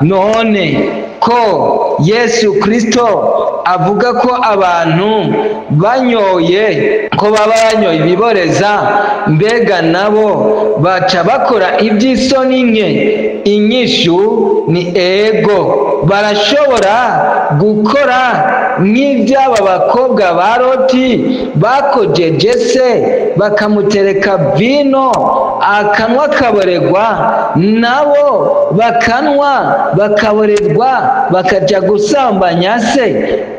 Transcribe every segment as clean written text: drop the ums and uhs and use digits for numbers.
None ko Yesu Kristo avuga ko abantu banyoye, ko baba banyoye ibiboreza, mbega nabo baca bakora iby'isoni nke? Inyishu ni ego, barashobora gukora nk'iby'aba bakobwa ba Loti bakojeje se, bakamutereka vino akanwa akaborerwa, nabo bakanwa bakaborerwa, bakajya gusambanya se.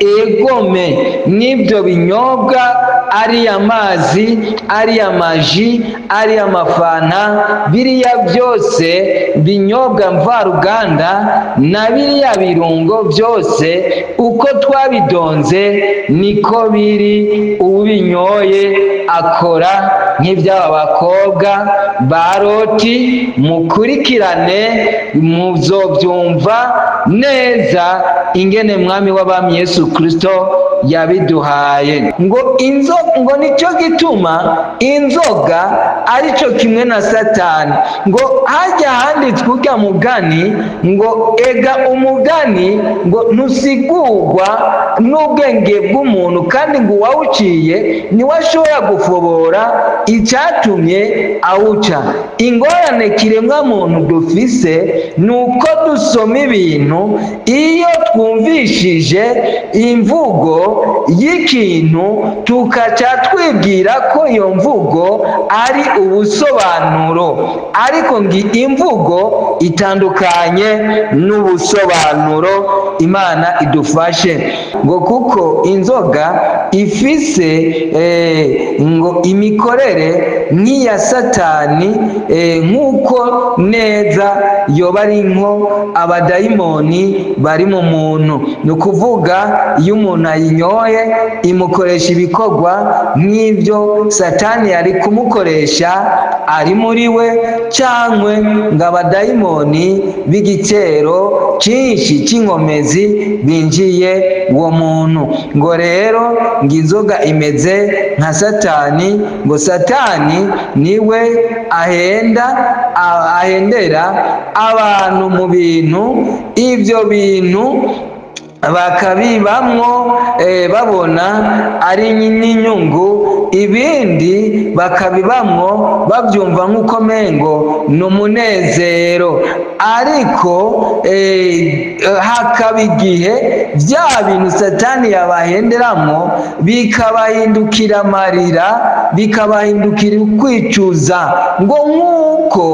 Egome, n'ibyo binyobwa, ariya mazi, ariya maji, ariya mafanta, biriya byose binyobwa mvaruganda na biriya birungo byose, uko twabidonze niko biri. Ubinyoye akora nk'iby'aba bakobwa ba Loti. Mukurikirane, muzobyumva neza ingene Mwami w'abami Yesu Kristo yabiduhaye. Ngo inzo, ngo nicyo gituma inzoga aricyo kimwe na Satani. Ngo hajya handitswe urya mugani ngo ega umugani ngo ntusigurwa n'ubwenge bw'umuntu, kandi ngo uwawuciye niwe ashobora gufobora icyatumye awuca. Ingorane kiremwa muntu dufise ni uko dusoma ibintu, iyo twumvishije imvugo y'ikintu tukaca twibwira ko iyo mvugo ari ubusobanuro, ariko ngo imvugo itandukanye n'ubusobanuro. Imana idufashe. Ngo kuko inzoga ifise ngo imikorere nk'iya Satani, nk'uko neza yoba ari nko abadayimoni bari mu muntu. Ni ukuvuga, iyo umuntu ayinyoye imukoresha ibikorwa nk'ibyo Satani yari kumukoresha ari muri we, cyangwa ngo abadayimoni b'igitero cyinshi cy'inkomezi binjiye uwo muntu. Ngo rero ngo inzoga imeze nka Satani, ngo Satani niwe ahenda, ahendera abantu mu bintu, ibyo bintu bakabibamwo babona ari n'inyungu, ibindi bakabibamwo babyumva nk'uko mengo ni umunezero, ariko hakaba igihe bya bintu Satani yabahenderamo bikabahindukira amarira, bikabahindukira ukwicuza. Ngo nk'uko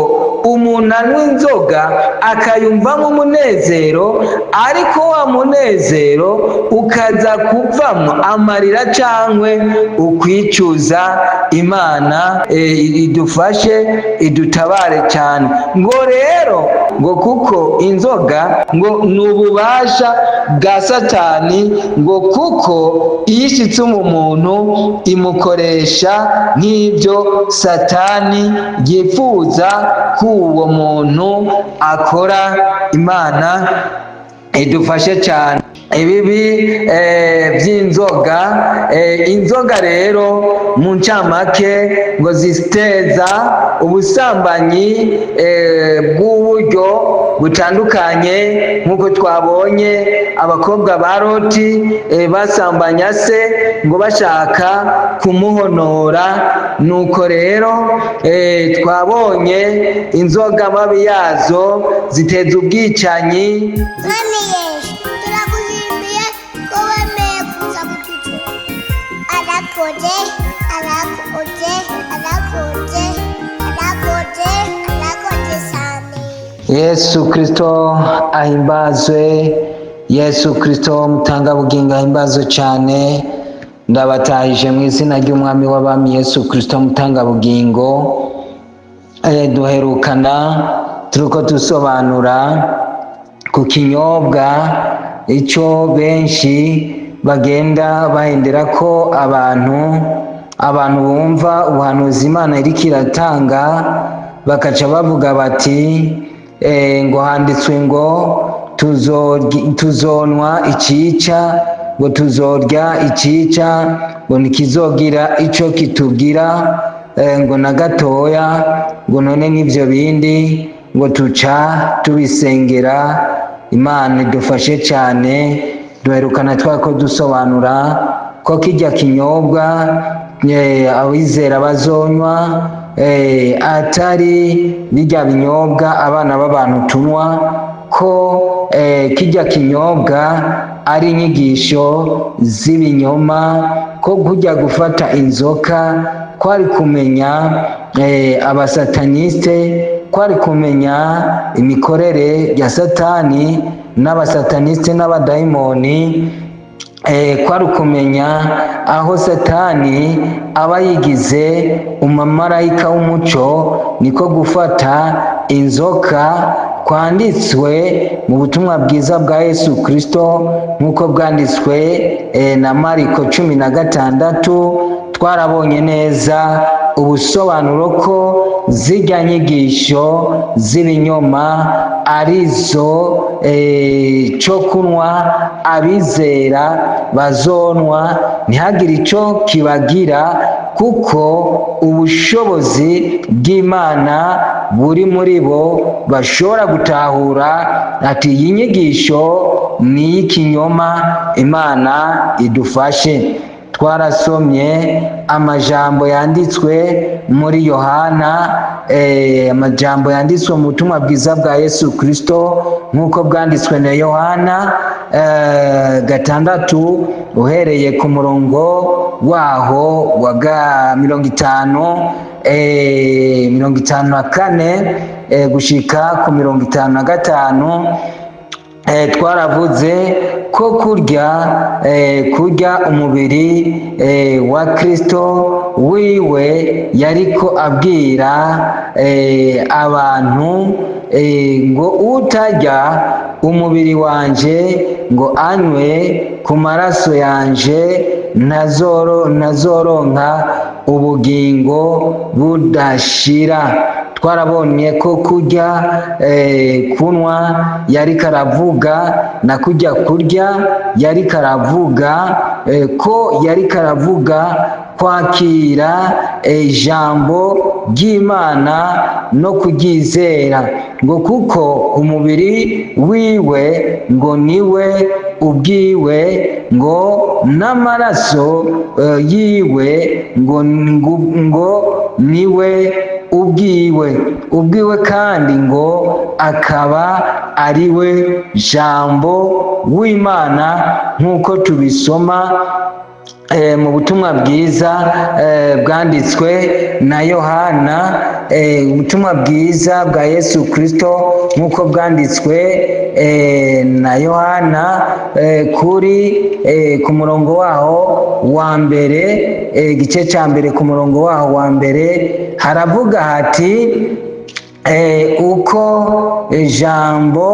umuntu anywa inzoga akayumvamo umunezero, ariko wa munezero ukaza kuvamo amarira cyangwa ukwicuza. Imana idufashe, idutabare cyane. Ngo rero ngo kuko inzoga ngo ni ububasha bwa Satani, ngo kuko iyo ishyitse mu muntu imukoresha nk'ibyo Satani yifuza ko uwo muntu akora. Imana idufashe cyane. Ibibi by'inzoga. Inzoga rero mu ncamake ngo ziteza ubusambanyi bw'uburyo butandukanye, nk'uko twabonye abakobwa ba Loti basambanya se ngo bashaka kumuhonora. Nuko rero twabonye inzoga mabi yazo ziteza ubwicanyi. Mwami Yesu, turagushimiye ko wemeye kuza kututura. Arakoze, arakoze, arakoze, arakoze, arakoze cyane. Yesu Kristo ahimbazwe! Yesu Kristo mutangabugingo ahimbazwe cyane! Ndabatahije mu izina ry'Umwami w'abami Yesu Kristo mutangabugingo. Duherukana turiko dusobanura ku kinyobwa icyo benshi bagenda bahendera ko abantu bumva ubuhanuzi Imana iriko iratanga, bakaca bavuga bati ngo handitswe ngo tuzonwa icica, ngo tuzorya icica, ngo ntikizogira ico kitubwira, ngo na gatoya, ngo none n'ivyo bindi ngo tuca tubisengera. Imana idufashe cyane. Duherukana twako dusobanura ko kijya kinyobwa abizera bazonywa atari bijya binyobwa abana b'abantu tunywa, ko kijya kinyobwa ari inyigisho z'ibinyoma, ko kujya gufata inzoka kwari kumenya abasataniste, kwari kumenya imikorere ya Satani n'abasataniste n'abadayimoni, kwari kumenya aho Satani aba yigize umumarayika w'umuco. Niko gufata inzoka kwanditswe mu butumwa bwiza bwa Yesu Kristo nk'uko bwanditswe na Mariko 16. Twarabonye neza ubusobanuro ko zijya nyigisho z'ibinyoma arizo cyo kunywa abizera bazonwa, ntihagire icyo kibagira, kuko ubushobozi bw'Imana buri muri bo, bashobora gutahura ati iyi nyigisho ni iy'ikinyoma. Imana idufashe. Twarasomye amajambo yanditswe muri Yohana, amajambo yanditswe mu butumwa bwiza bwa Yesu Kristo nk'uko bwanditswe na Yohana 6, uhereye ku murongo waho wa 50, 54 gushika ku 55. Twaravuze ko kurya umubiri wa Kristo wiwe yariko abwira abantu ngo utarya umubiri wanje ngo anywe ku maraso yanje ntazoronka ubugingo budashira. Twarabonye ko kurya, kunywa yariko aravuga, na kujya kurya yariko aravuga, ko yariko aravuga kwakira ijambo ry'Imana no kuryizera, ngo kuko umubiri wiwe ngo niwe ubwiwe, ngo n'amaraso yiwe ngo niwe ubwiwe, kandi ngo akaba ari we Jambo w'Imana nk'uko tubisoma mu butumwa bwiza bwanditswe na Yohana, ubutumwa bwiza bwa Yesu Kristo nk'uko bwanditswe na Yohana, kuri ku murongo waho wa mbere, igice cya mbere ku murongo waho wa mbere, haravuga hati uko jambo,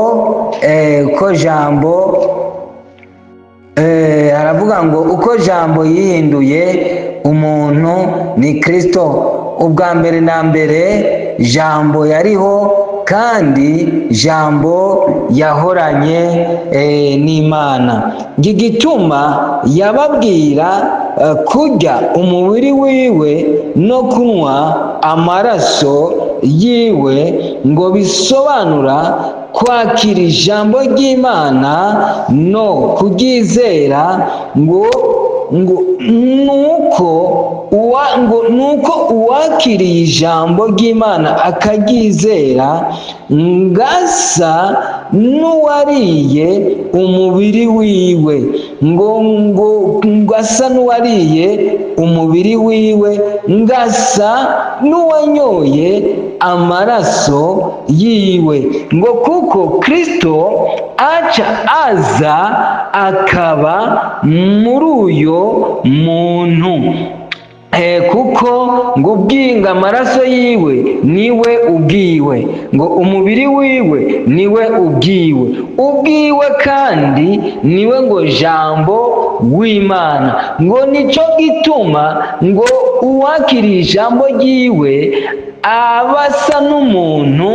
uko jambo, haravuga ngo uko Jambo yihinduye umuntu ni Kristo. Ubwa mbere na mbere Jambo yariho, kandi Jambo yahoranye n'Imana. Igituma yababwira kurya umubiri wiwe no kunywa amaraso yiwe ngo bisobanura kwakira ijambo ry'Imana no kuryizera, ngo nuko uwakiriye ijambo ry'Imana akaryizera ngasa n'uwariye umubiri wiwe, ngo ngasa n'uwariye umubiri wiwe, ngasa n'uwanyoye amaraso yiwe, ngo kuko Kristo aca aza akaba muri uyo muntu. Kuko ngo ubwinga amaraso yiwe niwe ubwiwe, ngo umubiri wiwe niwe ubwiwe, ubwiwe kandi niwe ngo Jambo w'Imana. Ngo nico gituma ngo uwakiriye ijambo ryiwe aba asa n'umuntu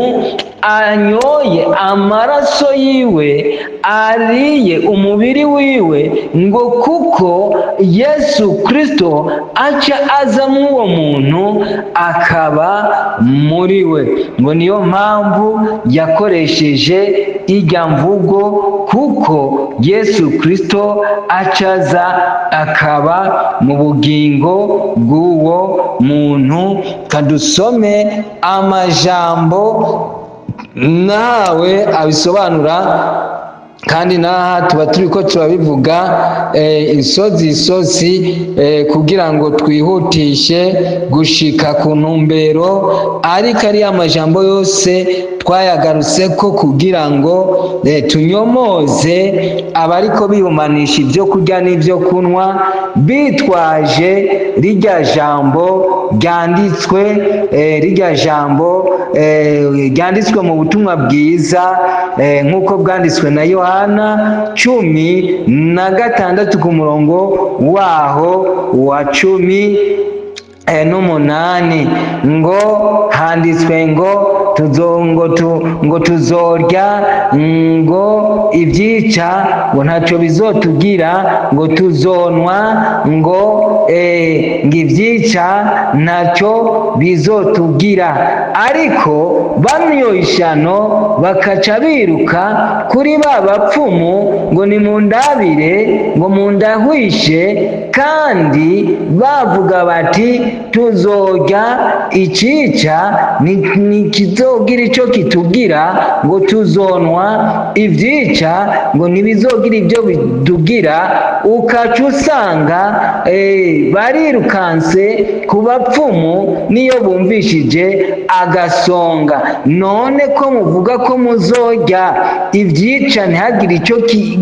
Anyoye amaraso yiwe, ariye umubiri wiwe, ngo kuko Yesu Kristo aca aza mw'uwo muntu akaba muri we. Ngo niyo mpamvu yakoresheje ijya mvugo, kuko Yesu Kristo acaza akaba mu bugingo bw'uwo muntu. Kadusome amajambo nawe abisobanura, kandi n'aha tuba turi ko turabivuga isozi isozi, kugira ngo twihutishe gushika ku ntumbero, ariko ariya amajambo yose twayagarutse ko kugira ngo tunyomoze abariko bihumanisha ibyo kurya n'ibyo kunywa bitwaje rirya jambo ryanditswe, rirya jambo ryanditswe mu butumwa bwiza nk'uko bwanditswe na Yohana 16 ku murongo waho wa 18, ngo handitswe ngo tuzo, ngo tu, ngo tuzorya ngo ibyica ngo ntacyo bizotugira, ngo tuzonwa ngo ibyica ntacyo bizotugira. Ariko bamyoye ishano, bakaca biruka kuri ba bapfumu ngo nimundabire, ngo mundahwishe, kandi bavuga bati: "Tuzorya icica ntikizogira icyo kitugira, ngo tuzonwa ibyica ngo ntibizogira ibyo bitugira." Ukaca usanga barirukanse ku bapfumu niyo bumvishije agasonga. None ko muvuga ko muzorya ibyica ntihagire icyo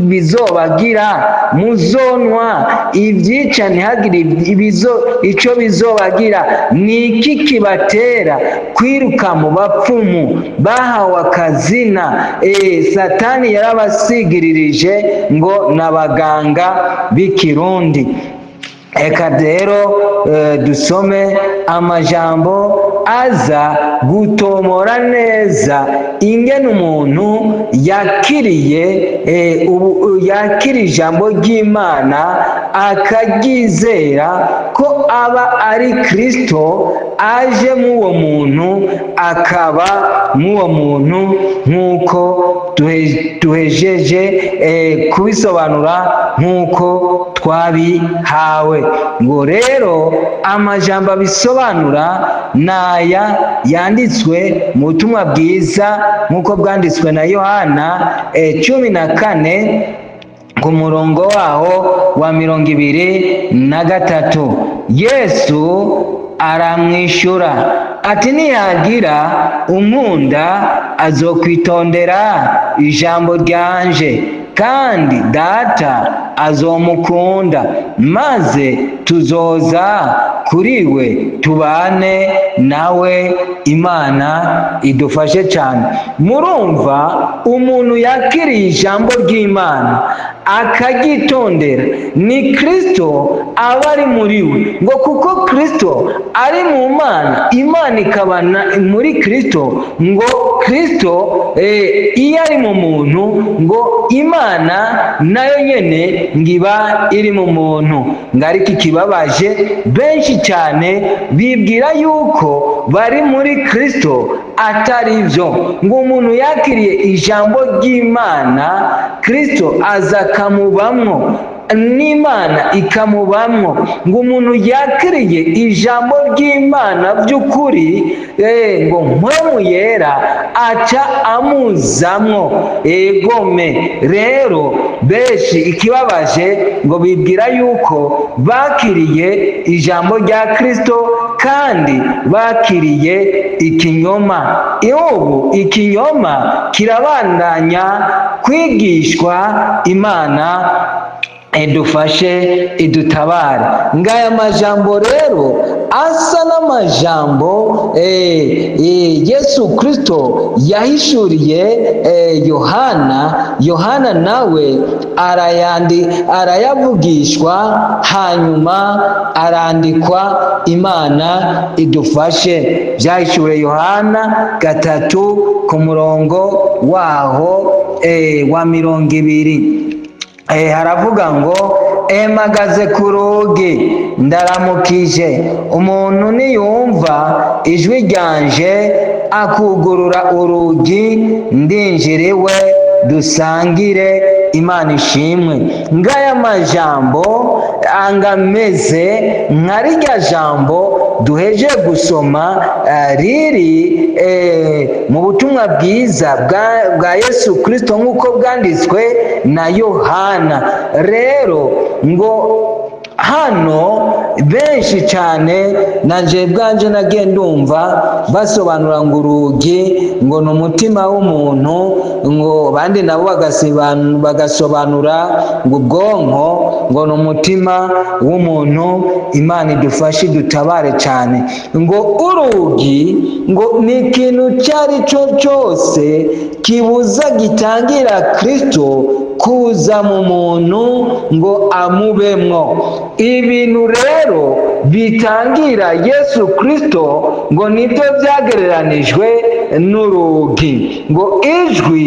bizobagira, muzonwa ibyica ntihagire icyo bizobagira, ni iki kibatera kwiruka mu bapfumu bahawe akazina? Satani yarabasigiririje ngo n'abaganga b'ikirundi. Reka rero dusome amajambo aza gutomora neza ingene umuntu yakiriye, ubu yakira ijambo ry'Imana akaryizera, ko aba ari Kristo aje mw'uwo muntu, akaba mw'uwo muntu, nk'uko duhejeje kubisobanura, nk'uko twabihawe. Ngo rero amajambo abisobanura naya yanditswe mu butumwa bwiza nk'uko bwanditswe na Yohana 14 ku murongo waho wa 23. Yesu aramwishyura ati: "Niyagira unkunda azokwitondera ijambo ryanje, kandi Data azomukunda, maze tuzoza kuri we tubane nawe." Imana idufashe cyane. Murumva, umuntu yakiriye ijambo ry'Imana akaryitondera ni Kristo aba ari muri we, ngo kuko Kristo ari mu Mana, Imana ikaba muri Kristo. Ngo Kristo iyo ari mu muntu, ngo Imana nayo nyene ngo iba iri mu muntu. Ngo ariko ikibabaje, benshi cyane bibwira yuko bari muri Kristo, atari byo. Ngo umuntu yakiriye ijambo ry'Imana, Kristo aza akamubamwo n'Imana ikamubamwo. Ngo umuntu yakiriye ijambo ry'Imana by'ukuri, ngo Mpwemu Yera aca amuzamwo. Egome rero, benshi ikibabaje ngo bibwira yuko bakiriye ijambo rya Kristo kandi bakiriye ikinyoma. Ubu ikinyoma kirabandanya kwigishwa. Imana Idufashe, idutabare. Ngaya majambo rero asa n'amajambo Yesu Kristo yahishuriye Yohana. Yohana nawe arayavugishwa, hanyuma arandikwa. Imana idufashe. Byahishuriwe Yohana 3 ku murongo waho wa 20. Haravuga ngo: "Mpagaze ku rugi ndaramukije, umuntu niyumva ijwi ryanje akugurura urugi, ndinjira iwe dusangire." Imana ishimwe. Ngaya majambo angameze nka rirya jambo duheje gusoma riri mu butumwa bwiza bwa Yesu Kristo nk'uko bwanditswe na Yohana. Rero ngo hano benshi cyane, nanje bwanje nagiye ndumva basobanura ngo urugi ngo ni umutima w'umuntu, ngo abandi nabo bagasobanura ngo ubwonko ngo ni umutima w'umuntu. Imana idufashe, idutabare cyane. Ngo urugi ngo ni ikintu icyo ari cyo cyose kibuza, gitangira Kristo kuza mu muntu ngo amubemwo. Ibintu rero bitangira Yesu Kristo ngo nibyo byagereranijwe n'urugi. Ngo ijwi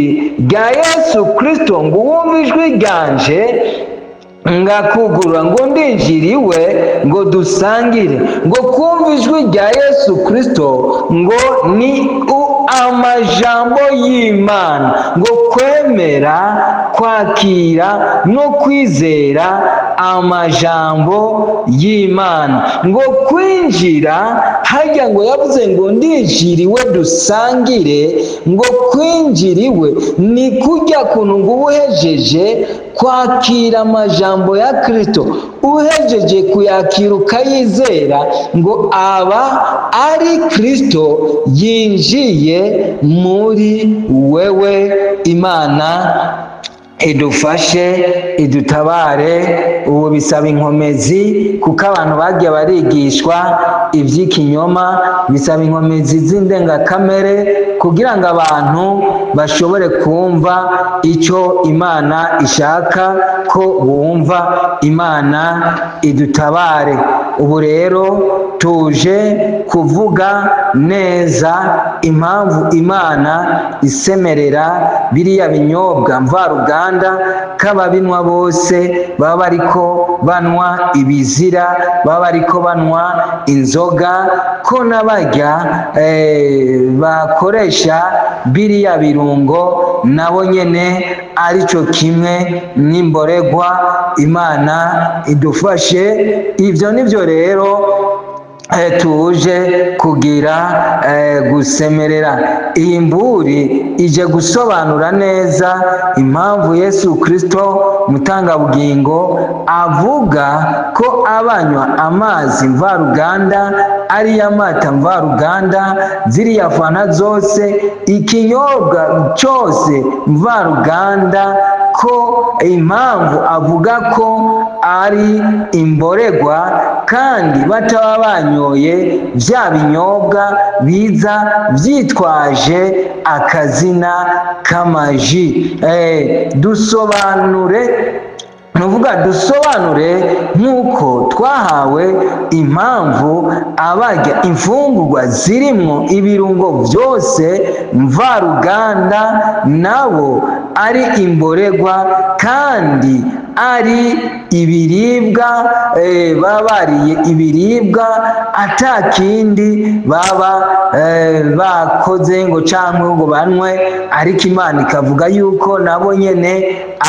rya Yesu Kristo, ngo wumve ijwi ryanje ngakugurura, ngo ndinjira iwe ngo dusangire. Ngo kumva ijwi rya Yesu Kristo ngo ni amajambo y'Imana, ngo kwemera, kwakira no kwizera amajambo y'Imana. Ngo kwinjira hajya, ngo yavuze ngo ndinjira iwe dusangire. Ngo kwinjira iwe ni kujya kuntu ngo uba uhejeje kwakira amajambo ya Kristo, uhejeje kuyakira ukayizera, ngo aba ari Kristo yinjiye muri wewe. Imana idufashe, idutabare. Ubu bisaba inkomezi, kuko abantu bagiye barigishwa iby'ikinyoma. Bisaba inkomezi z'indengakamere kugira ngo abantu bashobore kumva icyo Imana ishaka ko bumva. Imana idutabare. Ubu rero tuje kuvuga neza impamvu Imana isemerera biriya binyobwa mvaruganda, k'ababinywa bose baba bariko banywa ibizira, baba bariko banywa inzoga, ko n'abarya bakoresha biriya birungo nabo nyene arico kimwe n'imboregwa. Imana idufashe. Ivyo nivyo rero tuje kugira gusemerera. Iyi mburi ije gusobanura neza impamvu Yesu Kristo mutangabugingo avuga ko abanywa amazi mvaruganda, ariya mata mvaruganda, ziriya fanta zose, ikinyobwa cyose mvaruganda, ko impamvu avuga ko ari imboregwa kandi bataba banyoye bya binyobwa biza byitwaje akazina k'amaji. Dusobanure, nuvuga dusobanure nk'uko twahawe impamvu abarya imfungurwa zirimwo ibirungo byose mvaruganda nabo ari imboregwa, kandi ari ibiribwa baba bariye ibiribwa atakindi baba bakoze ngo cyangwa ngo banywe, ariko Imana ikavuga yuko nabo nyene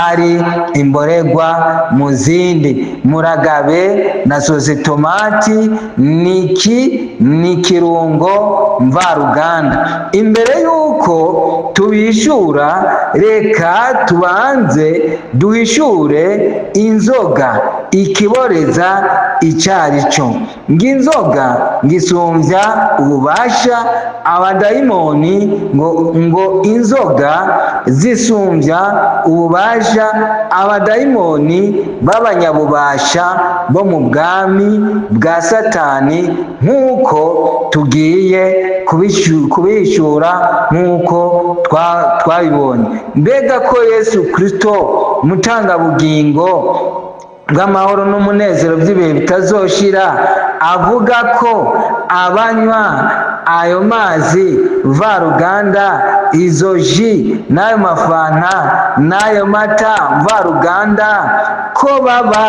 ari imboregwa mu zindi. Muragabe na sositomati niki ni kirungo mvaruganda. Imbere yuko tubishura, reka tubanze duhishure inzoga. Ikiboreza icari cyo, ngo inzoga ngisumbya ububasha abadayimoni, ngo inzoga zisumbya ububasha abadayimoni b'abanyabubasha bo mu bwami bwa Satani, nk'uko tugiye kubishyura, nk'uko twabibonye. Mbega ko Yesu Kristo, mutangabugingo bw'amahoro n'umunezero by'ibihe bitazoshira, avuga ko abanywa ayo mazi mvaruganda, izo ji n'ayo mafanta n'ayo mata mvaruganda, ko baba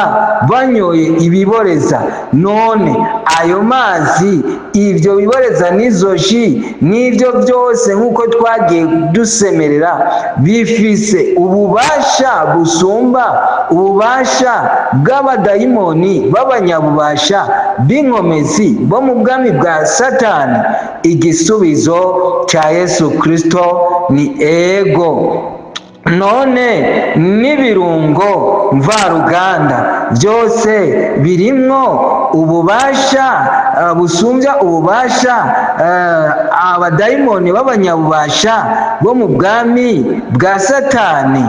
banyoye ibiboreza, none ayo mazi, ibyo biboreza n'izo ji n'ibyo byose, nk'uko twagiye dusemerera, bifise ububasha busumba ububasha bw'abadayimoni b'abanyabubasha b'inkomezi bo mu bwami bwa Satani? Igisubizo cya Yesu Kristo ni ego. None n'ibirungo mvaruganda byose birimwo ububasha busumbya ububasha abadayimoni b'abanyabubasha bo mu bwami bwa Satani?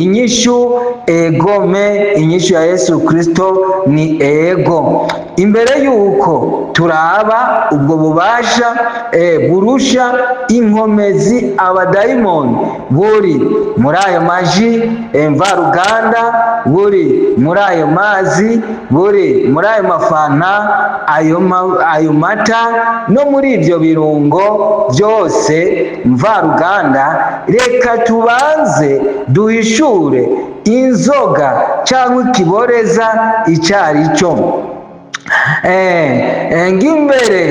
Inyishu egome. Inyishu ya Yesu Kristo ni ego. Imbere y'uko turaba ubwo bubasha burusha inkomezi abadayimoni buri muri ayo maji mvaruganda, buri muri ayo mazi, buri muri ayo mafanta, ayo mata, no muri ibyo birungo byose mvaruganda, reka tubanze duhishure inzoga cyangwa ikiboreza icyo ari cyo. Ng'imbere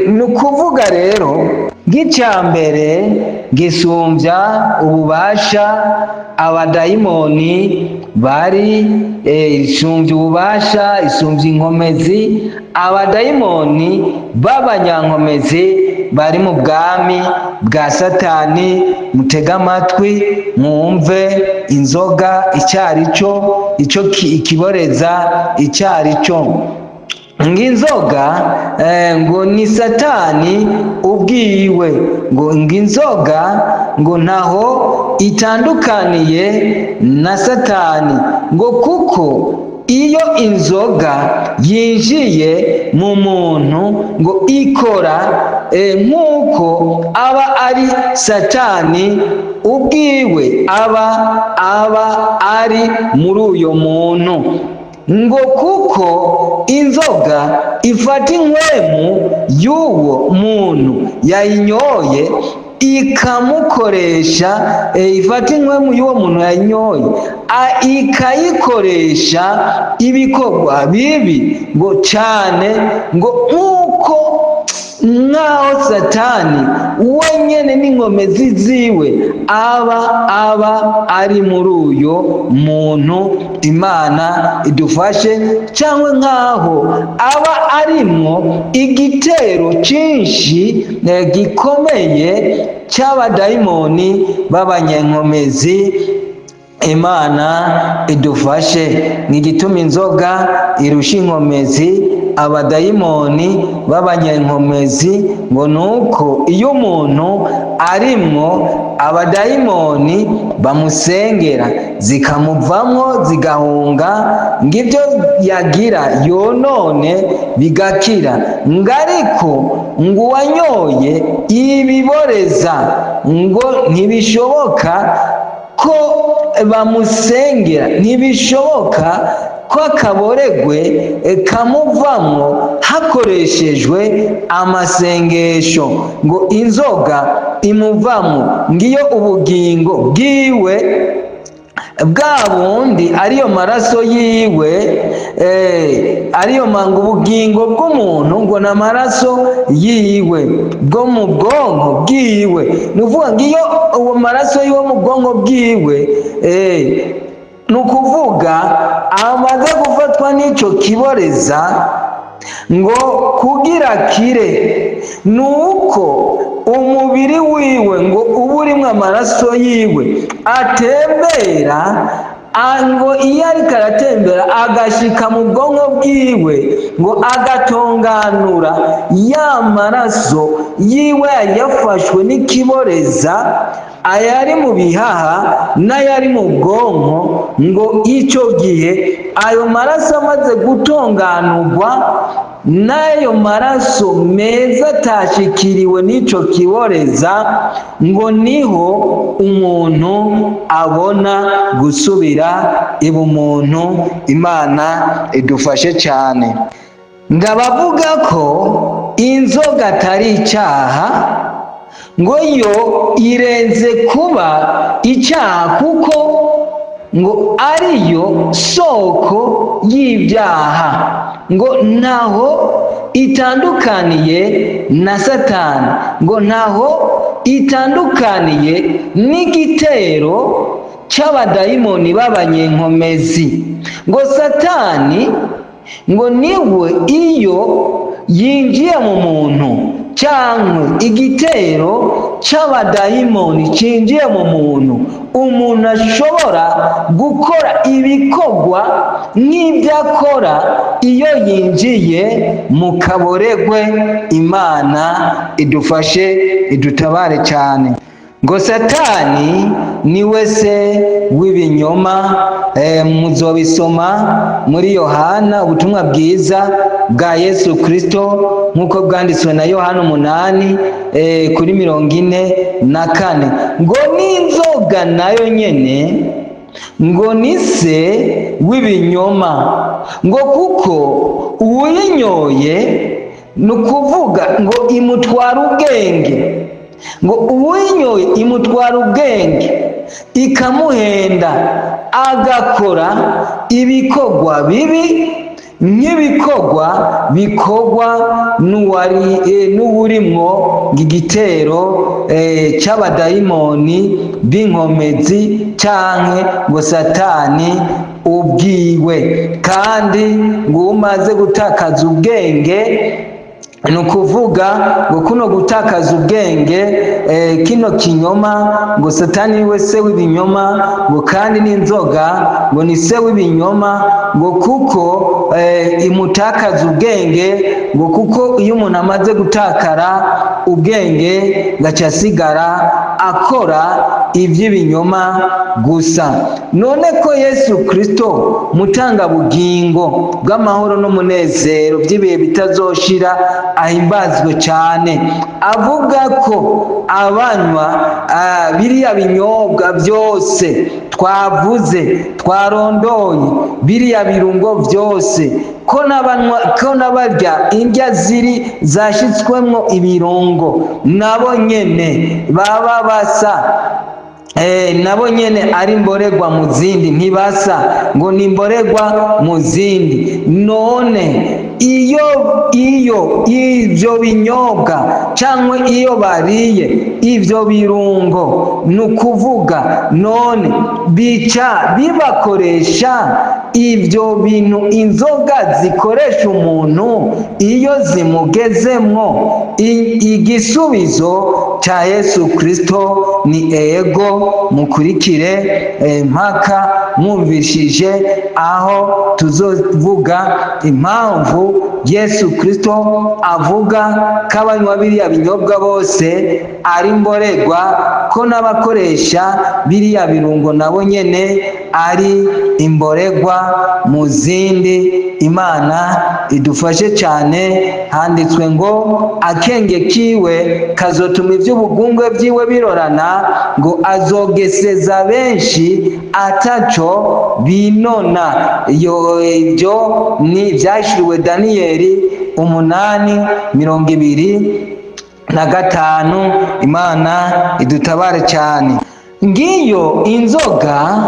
ni ukuvuga rero, ng'icya mbere gisumbya ububasha abadayimoni bari, isumbya ububasha, isumbya inkomezi abadayimoni b'abanyankomezi bari mu bwami bwa Satani. Mutege amatwi mwumve inzoga icyo ari cyo, icyo ikiboreza icyo ari cyo. Ng'inzoga ngo ni Satani ubwiwe. Ngo ng'inzoga ngo ntaho itandukaniye na Satani, ngo kuko iyo inzoga yinjiye mu muntu, ngo ikora nk'uko aba ari Satani ubwiwe aba ari muri uyo muntu, ngo kuko inzoga ifata inkwemu y'uwo muntu yayinyoye ikamukoresha, ifata inkwemu y'uwo muntu yayinyoye ikayikoresha ibikorwa bibi, ngo cyane, ngo nk'uko nk'aho Satani wenyine n'inkomezi ziwe aba ari muri uyo muntu. Imana idufashe. Cyangwa nk'aho aba arimwo igitero cyinshi gikomeye cy'abadayimoni b'abanyankomezi. Imana idufashe. Ni igituma inzoga irusha inkomezi abadayimoni b'abanyankomezi, ngo nuko iyo umuntu arimwo abadayimoni bamusengera zikamuvamwo zigahunga, ngo ibyo yagira yonone bigakira, ngo ariko ngo uwanyoye ibiboreza ngo ntibishoboka ko bamusengera, ntibishoboka ko akaboregwe kamuvamwo hakoreshejwe amasengesho, ngo inzoga imuvamo ngiyo ubugingo bwiwe bwa bundi, ariyo maraso yiwe, ariyo manga ubugingo bw'umuntu ngo ni amaraso yiwe bwo mu bwonko bwiwe. Ni ukuvuga ngo iyo uwo maraso yiwe mu bwonko bwiwe, ni ukuvuga amaze gufatwa n'icyo kiboreza, ngo kugira kire ni uko umubiri wiwe ngo uba urimo amaraso yiwe atembera. Ngo iyo ariko aratembera agashika mu bwonko bwiwe, ngo agatonganura ya maraso yiwe yafashwe n'ikiboreza, ayari mu bihaha n'ayari mu bwonko. Ngo icyo gihe ayo maraso amaze gutunganurwa n'ayo maraso meza atashikiriwe n'icyo kiboreza, ngo niho umuntu abona gusubira ibumuntu. Imana idufashe cyane. Ndabavuga ko inzoga atari icyaha, ngo yo irenze kuba icyaha, kuko ngo ariyo soko y'ibyaha, ngo ntaho itandukaniye na Satani, ngo ntaho itandukaniye n'igitero cy'abadayimoni b'abanyenkomezi. Ngo Satani ngo niwe iyo yinjiye mu muntu, cyangwa igitero cy'abadayimoni cyinjiye mu muntu, umuntu ashobora gukora ibikorwa nk'ibyo akora iyo yinjiye mu kaboregwe. Imana idufashe, idutabare cyane. Ngo Satani niwe se w'ibinyoma. Muzobisoma muri Yohana, ubutumwa bwiza bwa Yesu Kristo nk'uko bwanditswe na Yohana 8 kuri 44. Ngo n'inzoga nayo nyene ngo ni se w'ibinyoma, ngo kuko uwuyinyoye, ni ukuvuga ngo imutwara ubwenge, ngo uwinyoye imutwara ubwenge ikamuhenda, agakora ibikorwa bibi nk'ibikorwa bikorwa n'uwurimwo igitero cy'abadayimoni b'inkomezi, canke ngo Satani ubwiwe. Kandi ngo umaze gutakaza ubwenge, ni ukuvuga ngo kuno gutakaza ubwenge, kino kinyoma, ngo Satani we se w'ibinyoma, ngo kandi n'inzoga ngo ni se w'ibinyoma, ngo kuko imutakaza ubwenge, ngo kuko iyo umuntu amaze gutakara ubwenge gaca asigara akora iby'ibinyoma gusa. None ko Yesu Kristo, mutangabugingo bw'amahoro n'umunezero by'ibihe bitazoshira, ahimbazwe cyane, avuga ko abanywa biriya binyobwa byose twavuze, twarondoye, biriya birungo byose, ko n'abarya indya ziri zashyitswemo ibirungo nabo nyene baba basa, nabo nyene ari imboregwa mu zindi, ntibasa, ngo ni imboregwa mu zindi. None iyo ibyo binyobwa cyangwa iyo bariye ibyo birungo, ni ukuvuga none bica bibakoresha ibyo bintu inzoga zikoresha umuntu iyo zimugezemwo? Igisubizo cya Yesu Kristo ni ego. Mukurikire mpaka mwumvishije aho tuzovuga impamvu Yesu Kristo avuga ko abanywa biriya binyobwa bose ari imboregwa, ko n'abakoresha biriya birungo nabo nyene ari imboregwa mu zindi. Imana idufashe cyane. Handitswe ngo akenge kiwe kazotuma iby'ubugungwe byiwe birorana, ngo azogeseza benshi ataco binona. Ibyo ni ibyahishuriwe Daniyeli 8:25. Imana idutabare cyane. Ngiyo inzoga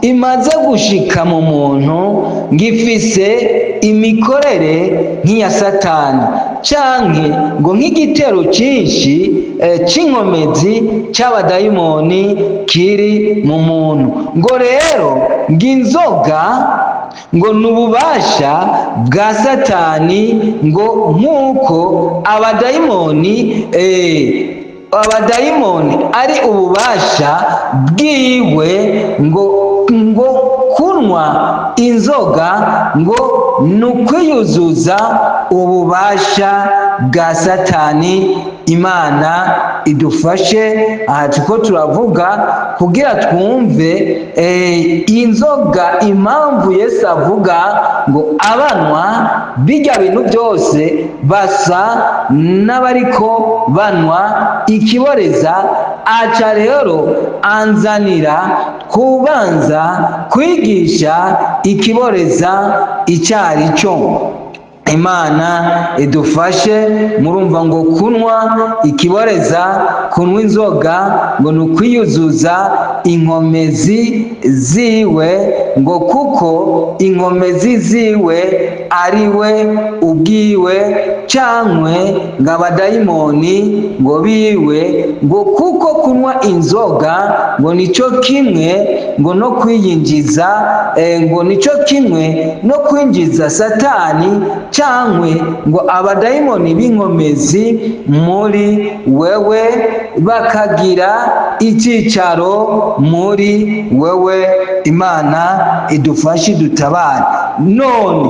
imaze gushika mu muntu, ngifise imikorere nk'iya Satani, canke ngo nk'igitero cyinshi c'inkomezi c'abadayimoni kiri mu muntu. Ngo rero nginzoga ngo nububasha bwa Satani, ngo nk'uko abadayimoni ari ububasha bwiwe, ngo Kunywa inzoga ngo ni ukwiyuzuza ububasha bwa Satani. Imana idufashe. Aha turiko turavuga kugira twumve inzoga, impamvu Yesu avuga ngo abanywa bijya bintu byose basa n'abariko banywa ikiboreza. Aca rero anzanira kubanza kwigisha ikiboreza icari cyo. Imana idufashe. Murumva ngo kunywa ikiboreza, kunywa inzoga ngo ni ukwiyuzuza inkomezi ziwe, ngo kuko inkomezi ziwe ari we ubwiwe, cankwe ngo abadayimoni ngo biwe, ngo kuko kunywa inzoga ngo nico kimwe ngo no kwiyinjiza, ngo nico kimwe no kwinjiza Satani cankwe ngo abadayimoni b'inkomezi muri wewe, bakagira icyicaro muri wewe. Imana idufashe, idutabare. None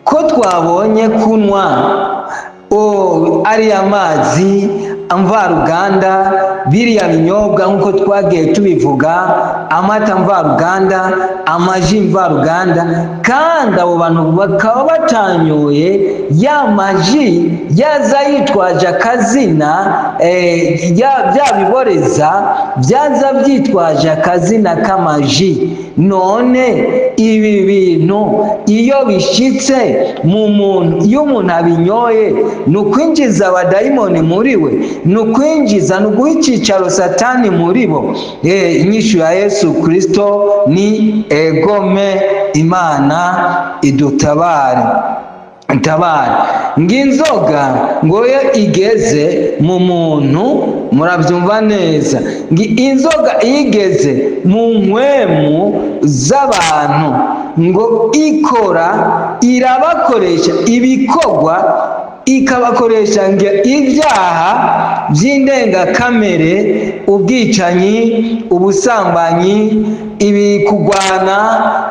ko twabonye kunywa ariya mazi mvaruganda, biriya binyobwa nk'uko twagiye tubivuga, amata mvaruganda, amaji mvaruganda, kandi abo bantu bakaba batanyoye ya maji yaza yitwaje akazina, bya biboreza byaza byitwaje akazina k'amaji, none ibi bintu iyo bishitse mu muntu, iyo umuntu abinyoye, ni ukwinjiza abadayimoni muri we, ni ukwinjiza, ni uguha icyicaro Satani muri bo? Inyishu ya Yesu Kristo ni egome. Imana idutabare, tabara. Ngo inzoga ngo iyo igeze mu muntu, murabyumva neza, ngo inzoga iyo igeze mu nkwemu z'abantu, ngo ikora, irabakoresha ibikorwa, ikabakoresha ngo ibyaha by'indengakamere, ubwicanyi, ubusambanyi, ibi kugwana,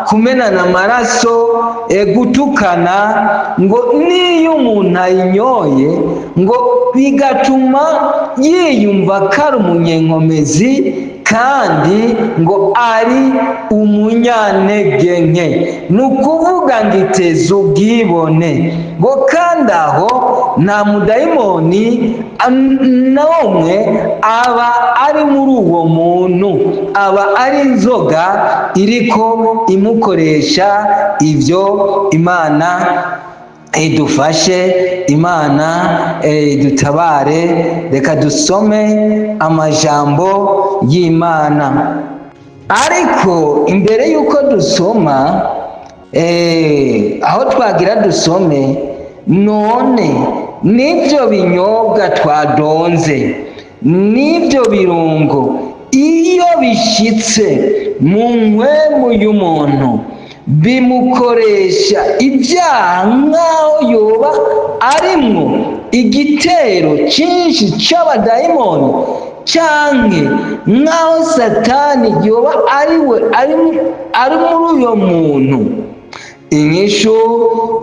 kumenana amaraso, gutukana, ngo n'iyo umuntu ayinyoye ngo bigatuma yiyumva ko ari umunyenkomezi kandi ngo ari umunyantege nke, ni ukuvuga ngo iteze ubwibone, ngo kandi aho nta mudayimoni n'umwe aba ari muri uwo muntu, aba ari inzoga iriko imukoresha ibyo. Imana idufashe, Imana idutabare. Reka dusome amajambo y'Imana, ariko imbere y'uko dusoma, aho twagira dusome, none n'ibyo binyobwa twadonze n'ibyo birungo, iyo bishitse mu nkwemu y'umuntu, bimukoresha ibyaha nk'aho yoba arimwo igitero cyinshi cy'abadayimoni, canke nk'aho Satani yoba ari we ari muri uyo muntu? Inyishu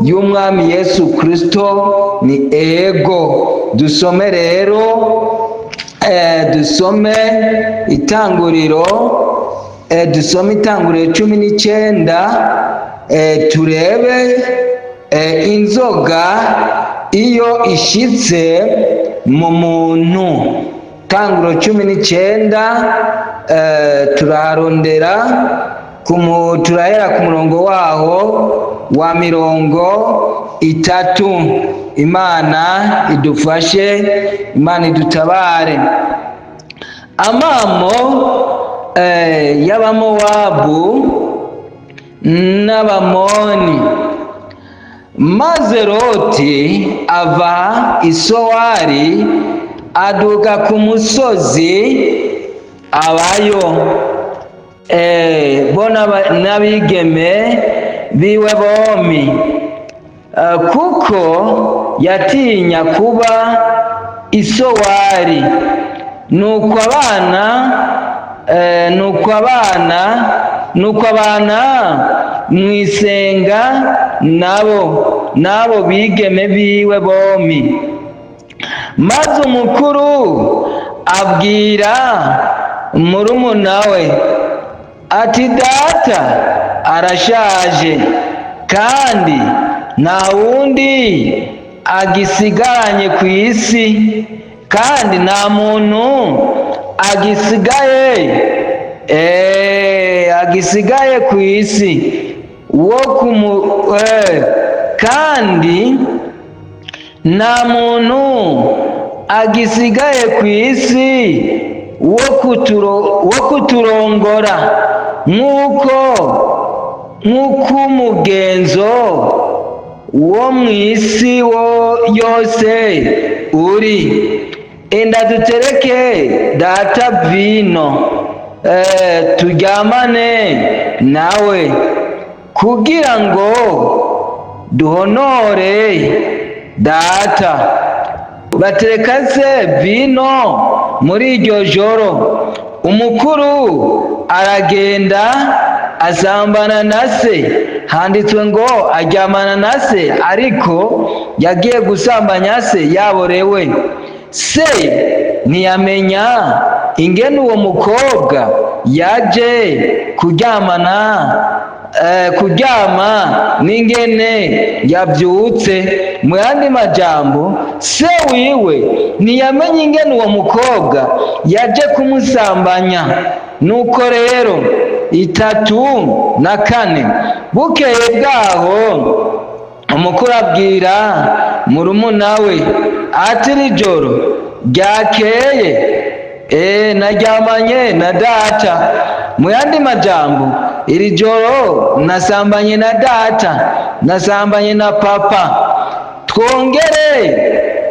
y'Umwami Yesu Kristo ni ego. Dusome rero, dusome Itanguriro, dusome Itanguriro 19, turebe inzoga iyo ishitse mu muntu. Tanguriro 19, turaharondera, turahera ku murongo waho wa 30. Imana idufashe, Imana idutabare. Amamo y'Abamowabu n'Abamoni. Maze Loti ava i Sowari, aduga ku musozi abayo, bo n'abigeme biwe bombi, kuko yatinya kuba i Sowari. Nuko abana Nuko abana, nuko abana mwisenga nabo nabo bigeme biwe bombi. Maze umukuru abwira murumuna we ati: "Data arashaje kandi nta wundi agisigaranye ku isi, kandi nta muntu agisigaye, agisigaye ku isi wo kumu, kandi nta muntu agisigaye ku isi wo kuturongora nk'uko umugenzo wo mu isi wo yose uri. Enda dutereke data vino, turyamane nawe kugira ngo duhonore data." Batereka se vino muri iryo joro. Umukuru aragenda asambana na se. Handitswe ngo aryamana na se, ariko yagiye gusambanya se yaborewe. Se ntiyamenya ingene uwo mukobwa yaje kuryamana, kuryama n'ingene yabyutse. Mu yandi majambo, se wiwe ntiyamenye ingene uwo mukobwa yaje kumusambanya. Nuko rero 34: bukeye bwaho umukuru abwira murumuna we ati: "Iri joro ryakeye naryamanye na data." Mu yandi majambo, iri joro nasambanye na data, nasambanye na papa. "Twongere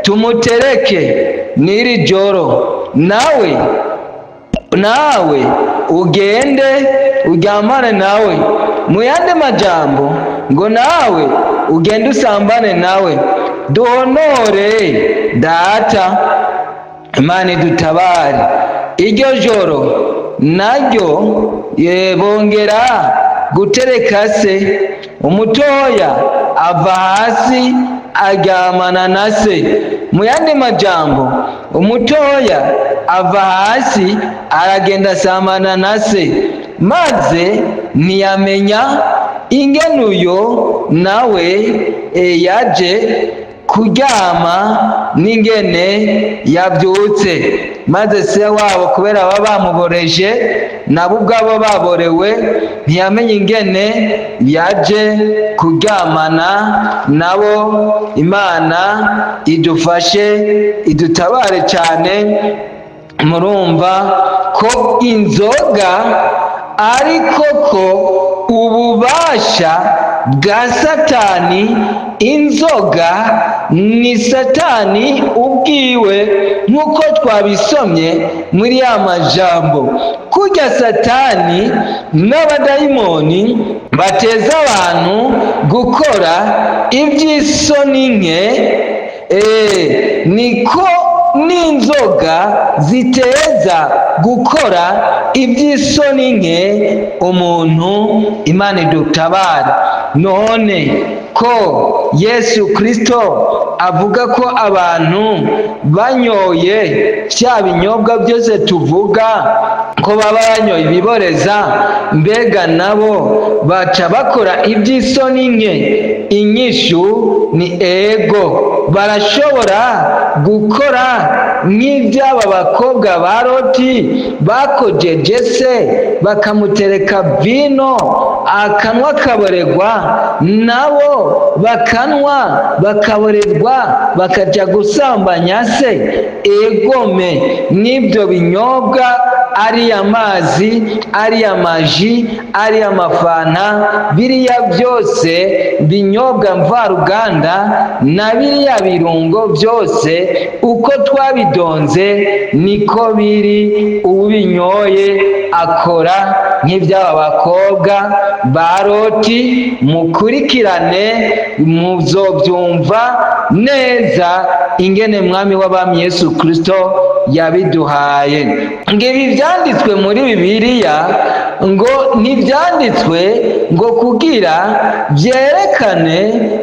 tumutereke n'iri joro, nawe ugende uryamane nawe." Mu yandi majambo ngo nawe ugende usambane nawe, duhonore data. Imana idutabare. Iryo joro naryo bongera gutereka se. Umutoya ava hasi aryamana na se. Mu yandi majambo, umutoya ava hasi aragenda asambana na se, maze ntiyamenya ingene uyo nawe yaje kuryama n'ingene yabyutse. Maze se wabo, kubera baba bamuboreje, nabo ubwabo baborewe, ntiyamenye ingene yaje kuryamana nabo. Imana idufashe, idutabare cyane. Murumva ko inzoga ari koko ububasha bwa Satani. Inzoga ni Satani ubwiwe, nk'uko twabisomye muri ya majambo. Kurya Satani n'abadayimoni bateza abantu gukora iby'isoni nke, niko n'inzoga ziteza gukora iby'isoni nke umuntu. Imana idutabara. None ko Yesu Kristo avuga ko abantu banyoye bya binyobwa byose tuvuga ko baba banyoye ibiboreza, mbega nabo baca bakora iby'isoni nke? Inyishu ni ego, barashobora gukora nk'iby'aba bakobwa ba Loti bakojeje se, bakamutereka vino akanwa akaborerwa, nabo bakanwa bakaborerwa, bakajya gusambanya se. Egome, n'ibyo binyobwa, ariya mazi, ariya maji, ariya mafanta, biriya byose binyobwa mvaruganda na biriya birungo byose, uko twabidonze niko biri. Ubinyoye akora nk'iby'aba bakobwa. ba Loti. Mukurikirane, muzobyumva neza ingene Mwami w'abami Yesu Kristo yabiduhaye. Ngo ibi byanditswe muri Bibiliya, ngo ntibyanditswe ngo kugira byerekane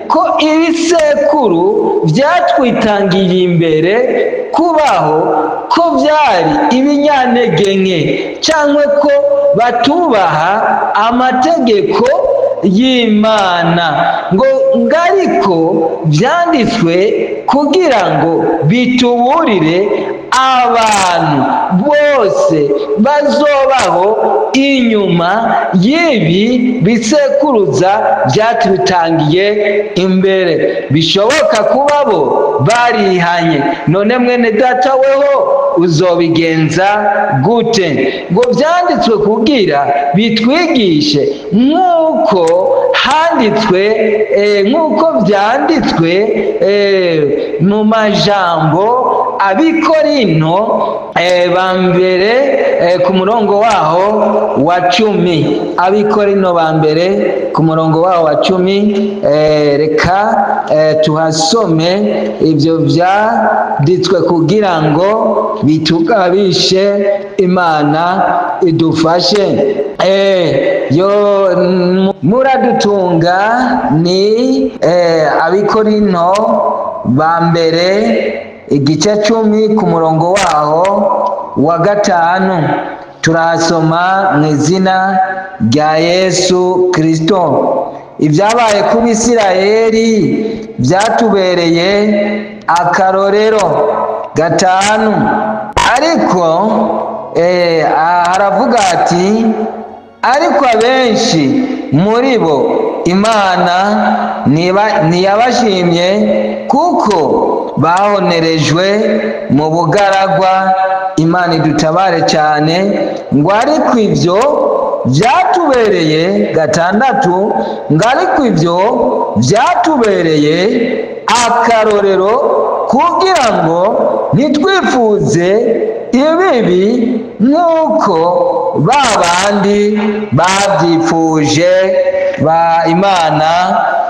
ko ibisekuru byatwitangiye imbere kubaho ko byari ibinyantege nke, cyangwa ko batubaha amategeko y'Imana, ngo ariko byanditswe kugira ngo bituburire abantu bose bazobaho inyuma y'ibi bisekuruza byatutangiye imbere. Bishoboka kuba bo barihanye. None mwene data, weho uzobigenza gute? Ngo byanditswe kugira bitwigishe nk'uko handitswe, nk'uko byanditswe mu majambo Abikorino ba mbere ku murongo waho wa 10. Abikorino ba mbere ku murongo waho wa 10. Reka tuhasome ibyo byanditswe kugira ngo bitugabishe. Imana idufashe. Yo muradutunga, ni Abikorino ba mbere igice 10 ku murongo waho wa 5. Turasoma mu izina rya Yesu Kristo. Ibyabaye ku Bisirayeli byatubereye akarorero. 5, ariko haravuga ati: "Ariko abenshi muri bo Imana ntiyabashimye, kuko bahonerejwe mu bugaragwa." Imana idutabare cyane. Ngo ariko ibyo byatubereye, 6, ngo ariko ibyo byatubereye akarorero kugira ngo ntitwifuze ibibi nk'uko ba bandi babyifuje. Ba Imana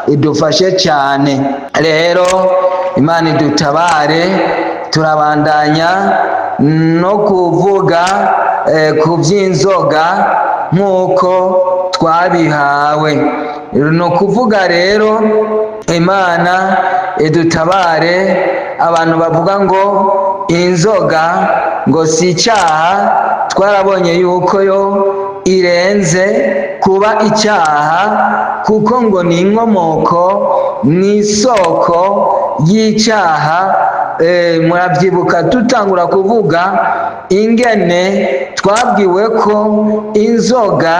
idufashe cyane. Rero Imana idutabare. Turabandanya no kuvuga ku by'inzoga nk'uko twabihawe. Ni ukuvuga rero, Imana idutabare. Abantu bavuga ngo inzoga ngo si icyaha, twarabonye yuko yo irenze kuba icyaha, kuko ngo ni inkomoko, ni isoko y'icyaha. Murabyibuka tutangura kuvuga ingene twabwiwe ko inzoga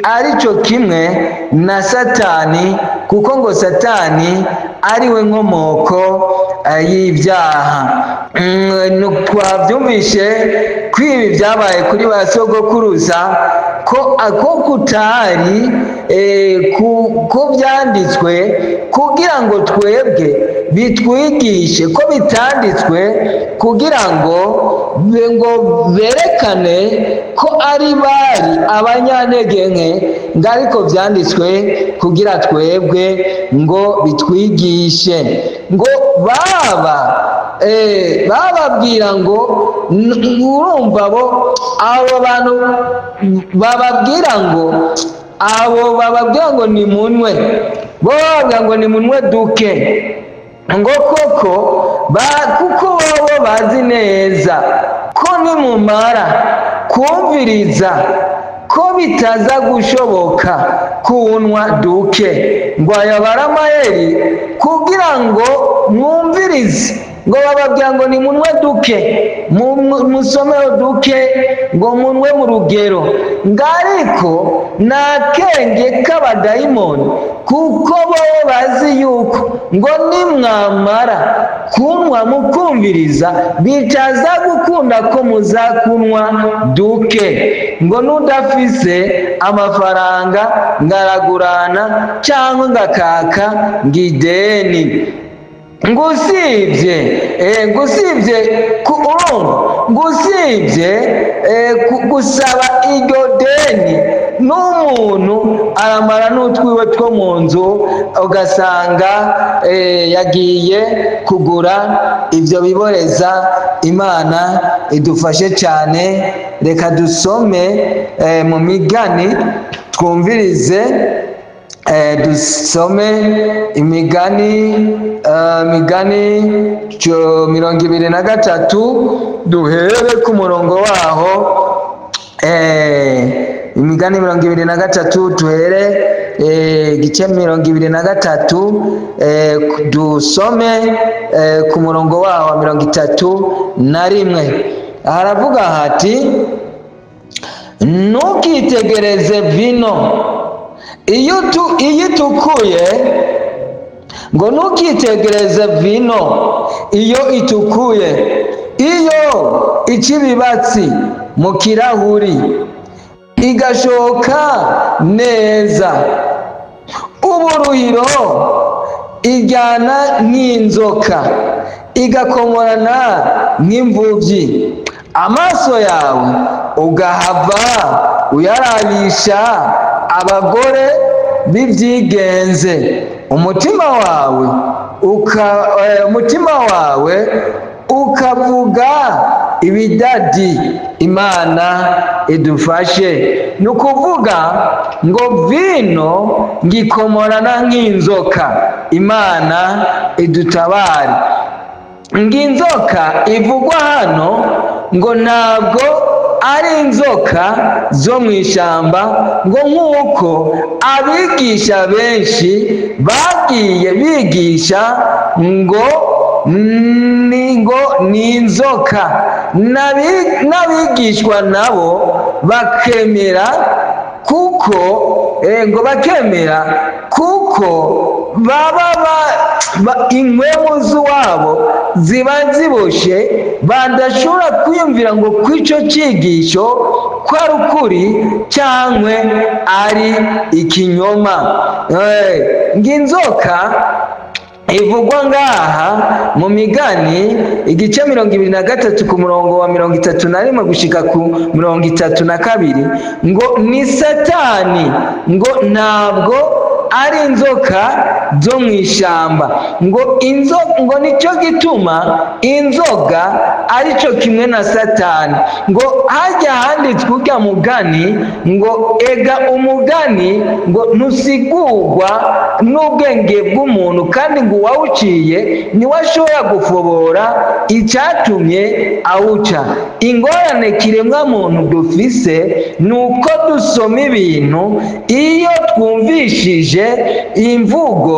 aricyo kimwe na Satani, kuko ngo Satani ariwe nkomoko y'ibyaha. Twabyumvishe ko ibi byabaye kuri ba sogokuruza, ko ako kutari ko byanditswe kugira ngo twebwe bitwigishe, ko bitanditswe kugira ngo berekane ko ari bari abanyantege nke, ngo ariko byanditswe kugira twebwe ngo bitwigishe. Ngo baba bababwira ngo urumva bo abo bantu bababwira ngo, abo bababwira ngo ni munwe, bo bababwira ngo ni munwe duke, ngo koko kuko bobo bazi neza ko nimumara kumviriza ko bitaza gushoboka kunywa duke. Ngo aya baramayeri kugira ngo mwumvirize. Ngo bababwira ngo ni munwe duke, musomeho duke, ngo munwe mu rugero. Ngo ariko ni akenge k'abadayimoni, kuko bo bazi yuko ngo nimwamara kunywa mukumviriza bitaza gukunda ko muza kunywa duke. Ngo n'udafise amafaranga ngaragurana cyangwa ngakaka ngo ideni. Ngusibye ngusibye urumva, ngusibye gusaba iryo deni, n'umuntu aramara n'utwiwe two mu nzu, ugasanga yagiye kugura ibyo biboreza. Imana idufashe cyane. Reka dusome mu Migani, twumvirize, dusome Imigani, 23, duhere ku murongo waho. Imigani 23, duhere igice 23, dusome ku murongo waho wa 31. Haravuga hati: "Ntukitegereze vino iyo itukuye", ngo "ntukitegereze vino iyo itukuye, iyo ica ibibatsi mu kirahuri igashoka neza. Uburuhiro ijyana nk'inzoka, igakomorana nk'imvubyi, amaso yawe ugahava uyarabisha abagore b'ibyigenze, umutima wawe ukavuga ibidadi." Imana idufashe. Ni ukuvuga ngo vino ngikomorana nk'inzoka. Imana idutabare. Ngo inzoka ivugwa hano ngo ntabwo ari inzoka zo mu ishyamba, ngo nk'uko abigisha benshi bagiye bigisha ngo ni ngo ni inzoka, n'abigishwa nabo bakemera, kuko ngo bakemera kuko baba impwemu z'iwabo ziba ziboshe, badashobora kwiyumvira ngo kw'icyo cyigisho ko ari ukuri cyangwa ari ikinyoma. Ngo inzoka ivugwa ngaha mu Migani igice 23 ku murongo wa 31 gushika ku 32, ngo ni Satani, ngo ntabwo ari inzoka zo mu ishyamba. Ngo nicyo gituma inzoga aricyo kimwe na Satani. Ngo hajya handitswe urya mugani, ngo ega umugani ngo ntusigurwa n'ubwenge bw'umuntu, kandi ngo uwawuciye niwe ashobora gufobora icyatumye awuca. Ingorane kiremwa muntu dufise ni uko dusoma ibintu, iyo twumvishije imvugo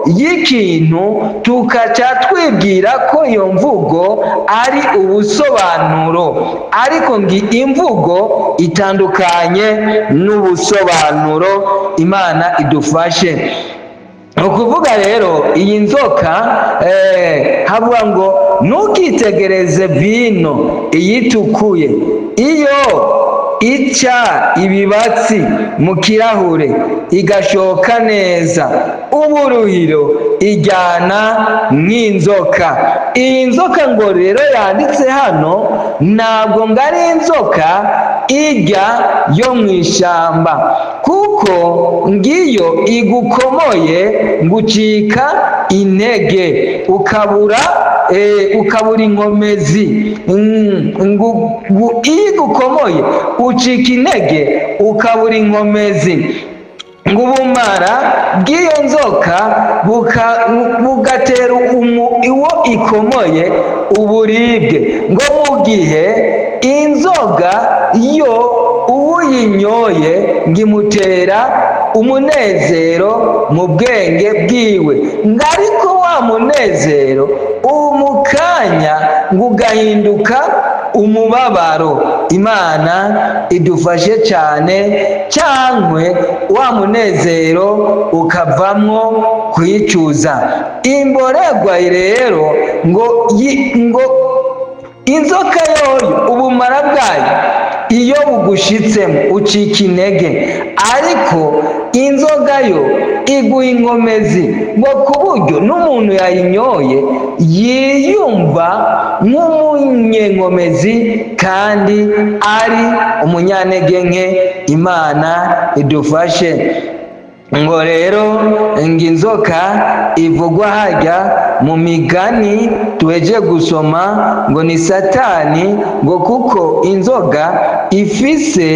y'ikintu tukaca twibwira ko iyo mvugo ari ubusobanuro, ariko ngo imvugo itandukanye n'ubusobanuro. Imana idufashe. Ni ukuvuga rero iyi nzoka, havuga ngo "ntukitegereze vino iyitukuye, iyo ica ibibatsi mu kirahure igashoka neza, uburuhiro ijyana nk'inzoka." Iyi nzoka ngo rero yanditse hano ntabwo ngo ari inzoka ijya yo mu ishyamba, kuko ngiyo igukomoye ngo ucika intege, ukabura inkomezi. Ngo iyo igukomoye ucika intege, ukabura inkomezi. Ngo ubumara bw'iyo nzoka bugatera uwo ikomoye uburibwe, ngo mu gihe inzoga yo uwuyinyoye ngo imutera umunezero mu bwenge bwiwe, ngo ariko wa munezero ubu mu kanya ngo ugahinduka umubabaro. Imana idufashe cyane. Cyangwa wa munezero ukavamwo kwicuza. Imborerwa rero ngo inzoka yoyo ubumara bwayo Iyo bugushitsemo ucika intege, ariko inzoga yo iguha inkomezi, ngo ku buryo n'umuntu yayinyoye yiyumva nk'umunyenkomezi kandi ari umunyantege nke. Imana idufashe. Ngo rero ngo inzoka ivugwa hajya mu migani tuheje gusoma ngo ni Satani, ngo kuko inzoga ifise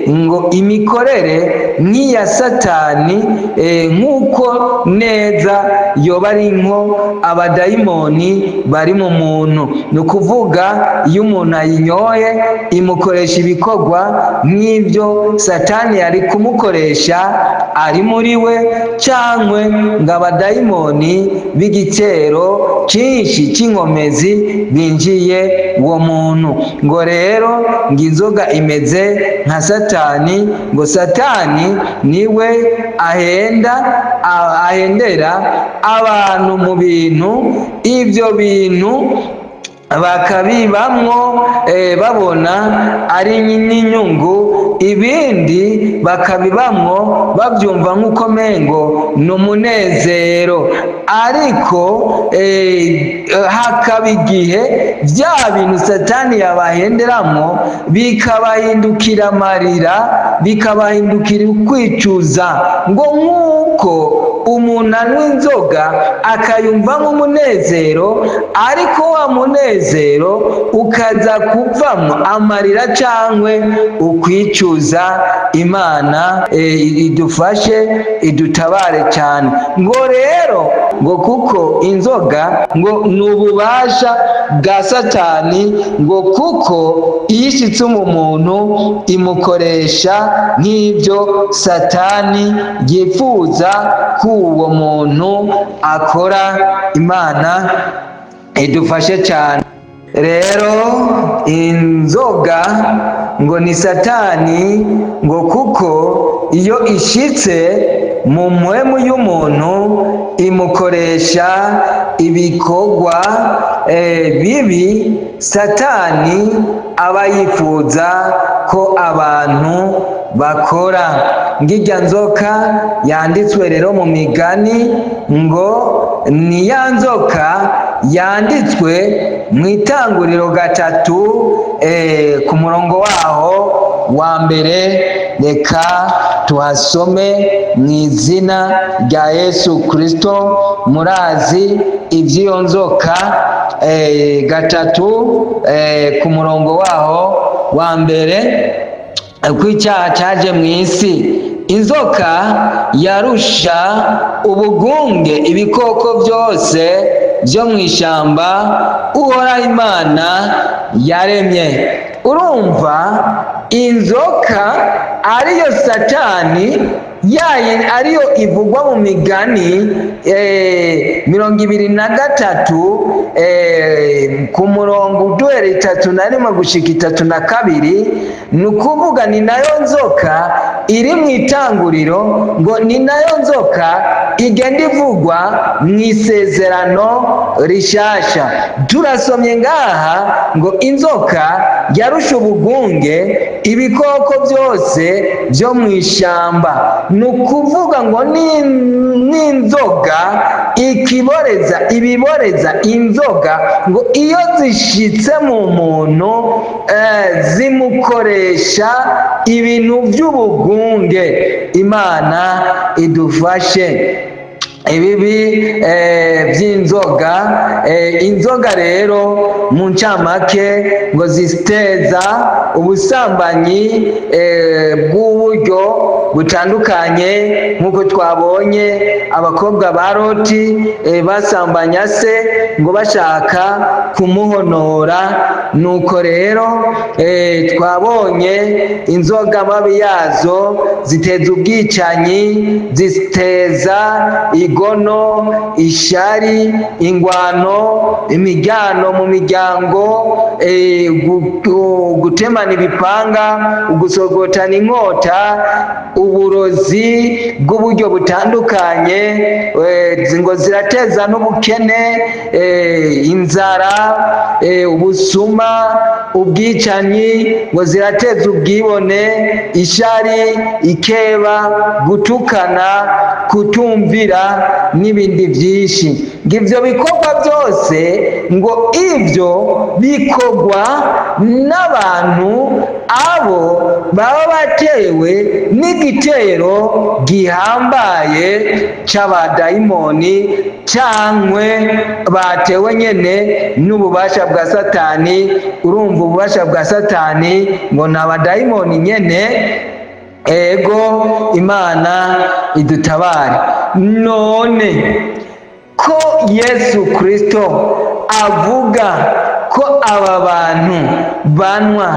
ngo imikorere nk'iya Satani, nk'uko neza yoba ari nko abadayimoni bari mu muntu. Ni ukuvuga iyo umuntu ayinyoye imukoresha ibikorwa nk'ibyo Satani yari kumukoresha ari muri we, cyangwa ngo abadayimoni b'igitero cyinshi cy'inkomezi binjiye uwo muntu. Ngo rero ngo inzoga imeze nka Satani, ngo Satani niwe ahenda, ahendera abantu mu bintu, ibyo bintu bakabibamwo babona ari n'inyungu, ibindi bakabibamwo babyumva nk'uko mengo ni umunezero, ariko hakaba igihe bya bintu Satani yabahenderamo bikabahindukira amarira, bikabahindukira ukwicuza. Ngo nk'uko umuntu anywa inzoga akayumvamo umunezero, ariko wa munezero ukaza kuvamo amarira cyangwa ukwicuza. Imana idufashe, idutabare cyane. Ngo rero ngo kuko inzoga ngo ni ububasha bwa Satani, ngo kuko iyo ishyitse mu muntu imukoresha nk'ibyo Satani yifuza ko uwo muntu akora. Imana idufashe cyane. Rero inzoga ngo ni Satani, ngo kuko iyo ishitse mu mpwemu y'umuntu imukoresha ibikorwa bibi Satani aba yifuza ko abantu bakora. Ngirya nzoka yanditswe rero mu migani ngo ni ya nzoka yanditswe mu Itanguriro 3, ku murongo waho wa mbere. Reka tuhasome mu izina rya Yesu Kristo. Murazi iby'iyo nzoka. 3, ku murongo waho wa mbere, ko icyaha cyaje mu isi, inzoka yarusha ubugunge ibikoko byose byo mu ishyamba Uhoraho Imana yaremye. Urumva inzoka ariyo Satani yayi, ariyo ivugwa mu migani 23, ku murongo uduhera 31 gushika 32. Ni ukuvuga ni nayo nzoka iri mu Itanguriro, ngo ni nayo nzoka igenda ivugwa mu Isezerano Rishasha. Turasomye ngaha ngo inzoka yarusha ubugunge ibikoko byose byo mu ishyamba. Ni ukuvuga ngo n'inzoga ikiboreza, ibiboreza, inzoga ngo iyo zishitse mu muntu zimukoresha ibintu by'ubugunge. Imana idufashe. Ibibi by'inzoga, inzoga rero mu ncamake ngo ziteza ubusambanyi bw'uburyo butandukanye, nk'uko twabonye abakobwa ba Loti basambanya se ngo bashaka kumuhonora. Nuko rero twabonye inzoga mabi yazo: ziteza ubwicanyi, ziteza igomwa. Imigono, ishari, ingwano, imijyano mu miryango, gutemana ibipanga, gusogotana inkota, uburozi bw'uburyo butandukanye, ngo zirateza n'ubukene, inzara, ubusuma, ubwicanyi, ngo zirateza ubwibone, ishari, ikeba, gutukana, kutumvira n'ibindi byinshi. Ngo ibyo bikorwa byose, ngo ibyo bikorwa n'abantu abo baba batewe n'igitero gihambaye c'abadayimoni, cyangwa batewe nyene n'ububasha bwa Satani. Urumva, ububasha bwa Satani ngo ni abadayimoni nyene. Ego, Imana idutabare. None ko Yesu Kristo avuga ko aba bantu banywa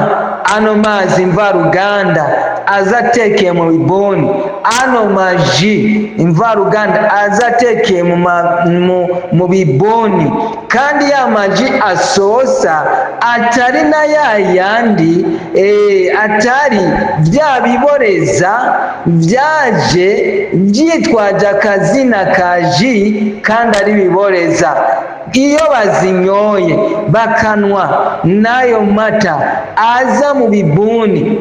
ano mazi mvaruganda aza atekeye mu biboni, ano maji imvaruganda aza atekeye mu biboni, kandi ya maji asosa atari na ya yandi, atari bya biboreza byaje byitwaje akazina ka ji kandi ari biboreza, iyo bazinyoye bakanwa n'ayo mata aza mu bibuni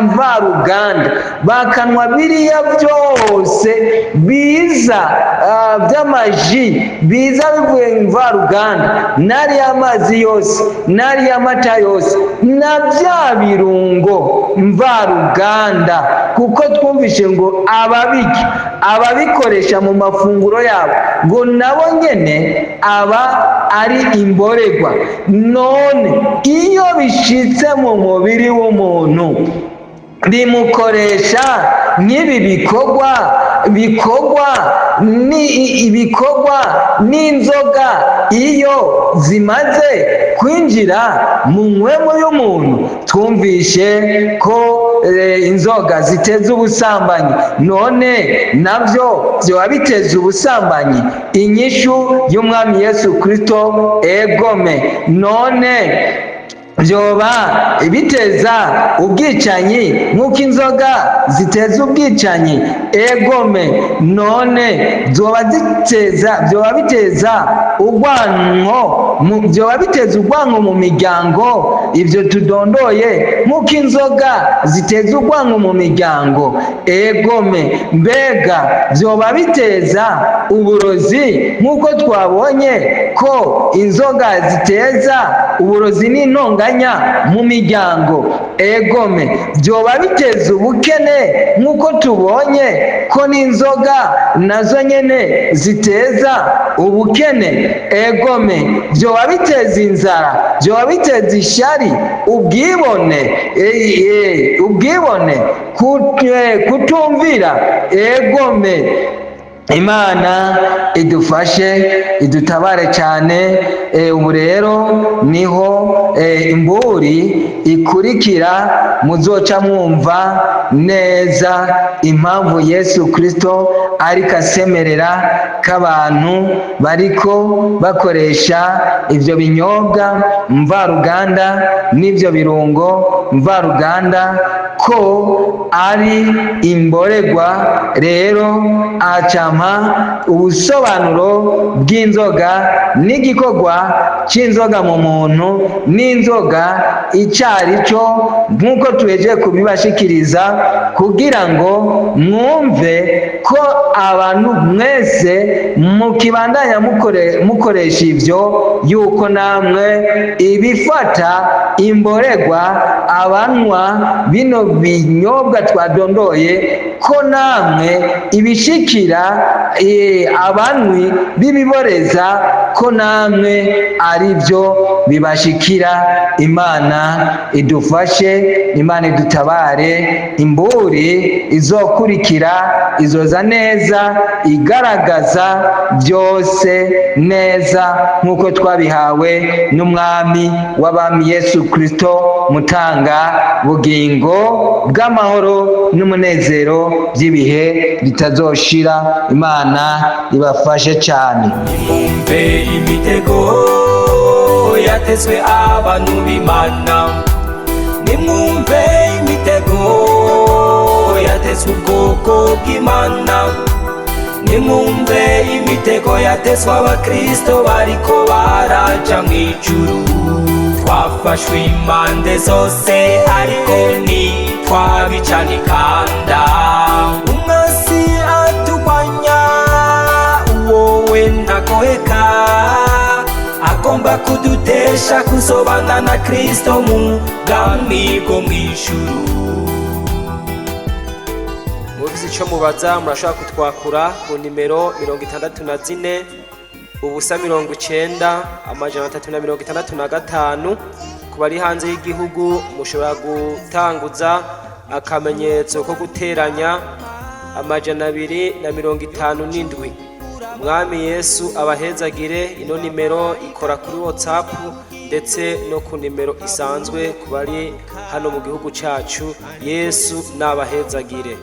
mvaruganda, bakanwa biriya byose biza by'amaji biza bivuye mvaruganda, n'ariya mazi yose, n'ariya mata yose, na bya birungo mvaruganda, kuko twumvishe ngo ababirya, ababikoresha mu mafunguro yabo, ngo nabo nyene aba ari imborerwa. None iyo bishitse mu mubiri w'umuntu, bimukoresha nk'ibi bikorwa ni ibikorwa n'inzoga iyo zimaze kwinjira mu nkwemu y'umuntu. Twumvishe ko inzoga ziteza ubusambanyi. None nabyo byoba biteza ubusambanyi? Inyishu y'Umwami Yesu Kristo: egome. None byoba biteza ubwicanyi nk'uko inzoga ziteza ubwicanyi? Egome. None byoba biteza urwanko mu miryango, ibyo tudondoye, nk'uko inzoga ziteza urwanko mu miryango? Egome. Mbega byoba biteza uburozi nk'uko twabonye ko inzoga ziteza uburozi n'intonganya mu miryango? Egome. Byoba biteza ubukene nk'uko tubonye ko n'inzoga nazo nyene ziteza ubukene? Egome. Byoba biteza inzara? Byoba biteza ishyari, ubwibone, ubwibone, kutumvira? Egome. Imana idufashe, idutabare cyane. Ubu rero niho imburi ikurikira muzoca mwumva neza impamvu Yesu Kristo ariko asemerera k'abantu bariko bakoresha ibyo binyobwa mvaruganda n'ibyo birungo mvaruganda ko ari imboregwa. Rero acampa ubusobanuro bw'inzoga n'igikorwa cy'inzoga mu muntu n'inzoga icyo ari cyo, nk'uko tuheje kubibashikiriza, kugira ngo mwumve ko abantu mwese mukibandanya mukoresha ibyo, yuko namwe ibifata imboregwa, abanywa bino binyobwa twadondoye, ko namwe ibishikira abanywi b'ibiboreza, ko namwe ari byo. bibashikira. Imana idufashe, Imana idutabare. Imburi izokurikira izoza neza, igaragaza byose neza nk'uko twabihawe n'Umwami w'abami Yesu Kristo, mutanga bugingo bw'amahoro n'umunezero by'ibihe bitazoshira. Imana ibafashe cyane. Nimwumve imitego yatezwe abantu b'Imana, nimwumve imitego yatezwe ubwoko bw'Imana, nimwumve imitego yatezwe abakristo bariko baraja mw'ijuru. Twafashwe impande zose, ariko ntitwabicanikanda. Umwasi atugwanya, wowe ntagoheka, agomba kudutesha kuzobana na Kristo mu bwami bwo mw'ijuru. Mufise ico mubaza, murashobora kutwakura ku nimero 64 0 90 365. Ku bari hanze y'igihugu, mushobora gutanguza akamenyetso ko guteranya 257. Umwami Yesu abahezagire. Ino nimero ikora kuri WhatsApp ndetse no ku nimero isanzwe ku bari hano mu gihugu cacu. Yesu nabahezagire.